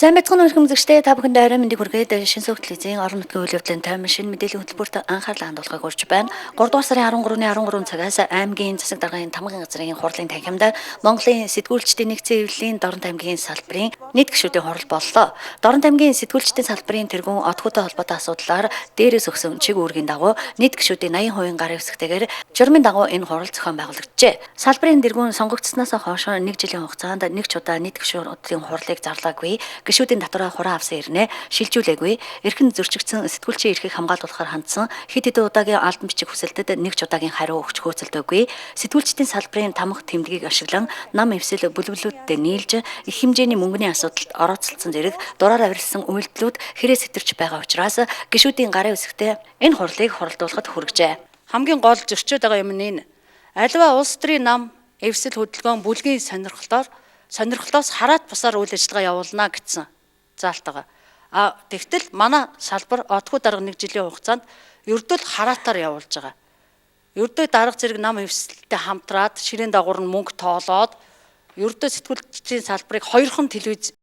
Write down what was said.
Сайн байцгаана уу, эрхэм үзэгчдээ, та бүхэнд орой мэндийг хүргээд шинэ сүүх телевизийн орон нутгийн үйл явдлын тоймон шинэ мэдээллийн хөтөлбөрт анхаарлаа хандуулахыг урьж байна. 3 дугаар сарын 13-ны 13 цагаас аймгийн засаг даргын тамгын газрын хурлын танхимд Монголын сэтгүүлчдийн нэгдсэн хэвлэлийн Дорнот аймгийн салбарын нийт гишүүдийн хурал боллоо. Дорнот аймгийн сэтгүүлчдийн салбарын тэргүүн Отхуутай холбоотой асуудлаар дээрээс өгсөн чиг үүргийн дагуу нийт гишүүдийн 80% гарын үсгтэйгээр журмын дагуу энэ хурал зохион байгуулагджээ. Салбарын тэргүүн сонгогдсноос хойш нэг жилийн хугацаанд нэг ч удаа нийт гишүүдийн хурлыг зарлаагүй, гишүүдийн татвараа хураа авсан ирнэ шилжүүлээгүй, эрхэн зөрчигдсөн сэтгүүлчийн эрхийг хамгаалуулахаар хандсан хэд хэдэн удаагийн албан бичиг хүсэлтэд нэг ч удаагийн хариу өгч хөөцөлдөөгүй, сэтгүүлчдийн салбарын тамга тэмдгийг ашиглан нам эвсэл бүлэглүүдтэй нийлж их хэмжээний мөнгөний асуудалд орооцолдсон зэрэг дураар авирласан үйлдэлүүд хэрэг сэтэрч байгаа учраас гишүүдийн гарын үсгтээ энэ хурлыг хуралдуулахад хүргэжээ. Хамгийн гол зөрчөөд байгаа юм нь энэ. Аливаа улс төрийн нам эвсэл хөдөлгөөн бүлгийн сонирхлоос хараат бусаар үйл ажиллагаа явуулна гэсэн заалт байгаа. А тэгтэл манай салбар одгүй дарга нэг жилийн хугацаанд ердөө л хараатаар явуулж байгаа. Ердөө дарга зэрэг нам эвсэлтэй хамтраад ширээн дагуур нь мөнгө тоолоод ердөө сэтгүүлчдийн салбарыг хоёрхан телевиз